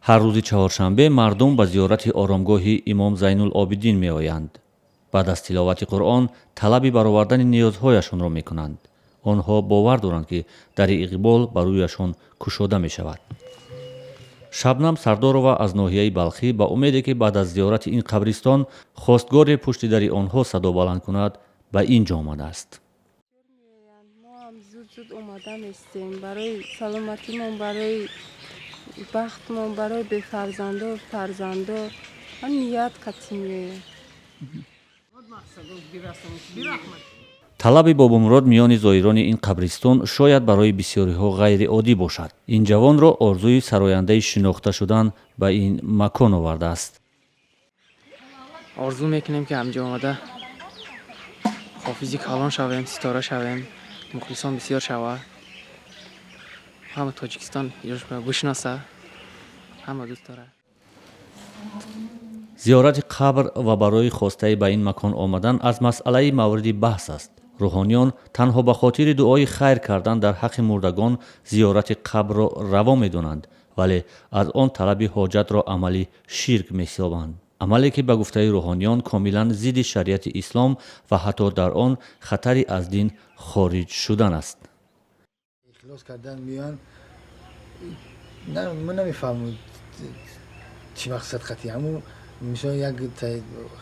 Ҳар рӯзи чаҳоршанбе мардум ба зиёрати оромгоҳи Имом Зайнулобидин меоянд. Баъд аз тиловати Қуръон талаби баровардани ниёзҳояшонро мекунанд. Онҳо бовар доранд, ки дари иқбол ба рӯяшон кушода мешавад. Шабнам Сардорова аз ноҳияи Балхӣ ба умеде, ки баъд аз зиёрати ин қабристон хостгоре пушти дари онҳо садо баланд кунад, ба ин ҷо омадааст. Мо ҳам зуд зуд омада местем барои саломатимон, барои бахтмон, барои бефарзандо, фарзандо ҳам ният қатӣ меоем. Талаби Бобомурод миёни зоирони ин қабристон шояд барои бисёриҳо ғайриоддӣ бошад. Ин ҷавонро орзуи сарояндаи шинохта шудан ба ин макон овардааст. Орзу мекунем, ки ҳамҷо омада ҳофизи калон шавем, ситора шавем, мухлисон бисёр шавад, ҳама Тоҷикистон бишноса, ҳама дӯст дорад. Зиёрати қабр ва барои хостаи ба ин макон омадан аз масъалаи мавриди баҳс аст. Рӯҳониён танҳо ба хотири дуои хайр кардан дар ҳаққи мурдагон зиёрати қабрро раво медонанд, вале аз он талаби ҳоҷатро амали ширк меҳисобанд, амале ки ба гуфтаи рӯҳониён комилан зидди шариати ислом ва ҳатто дар он хатари аз дин хориҷ шудан аст. Ихлос кардан меоянд. Ман намефаҳмам, чӣ мақсад қатӣ. Ҳамун мисол, як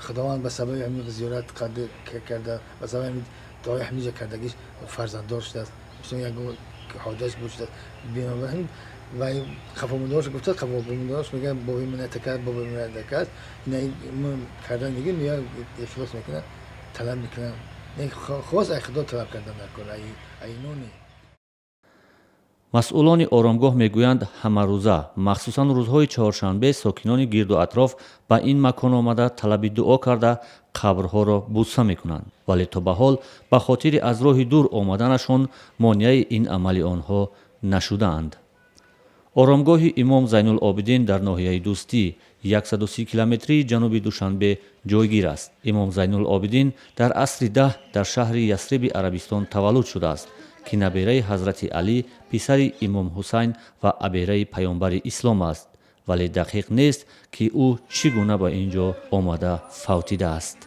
Худованд ба сабаби ҳамин зиёрат карда, ба сабаби ҳамин дуои ҳамиҷа кардагиш фарзанддор шудааст, мисол, як ҳоҷаш бошудааст. Бинобар ҳамин ва қафомондаҳош гуфта, қафомондаҳош мегӯяд: «Бобои ман кард, бобои ман кард». Кардан мегӯяд, меояд, ихлос мекунад, талаб мекунад. Хос ай Худо талаб кардан дар кор, ай ино не. Масъулони оромгоҳ мегӯянд, ҳамарӯза, махсусан рӯзҳои чаҳоршанбе, сокинони гирду атроф ба ин макон омада, талаби дуо карда, қабрҳоро буса мекунанд, вале то ба ҳол ба хотири аз роҳи дур омаданашон монеаи ин амали онҳо нашудаанд. Оромгоҳи Имом Зайнулобидин дар ноҳияи Дӯстӣ, 130 километрии ҷануби Душанбе ҷойгир аст. Имом Зайнулобидин дар асри 10 дар шаҳри Ясриби Арабистон таваллуд шудааст, ки набераи ҳазрати Алӣ, писари Имом Ҳусайн ва абераи паёмбари ислом аст, вале дақиқ нест, ки ӯ чӣ гуна ба ин ҷо омада фавтидааст.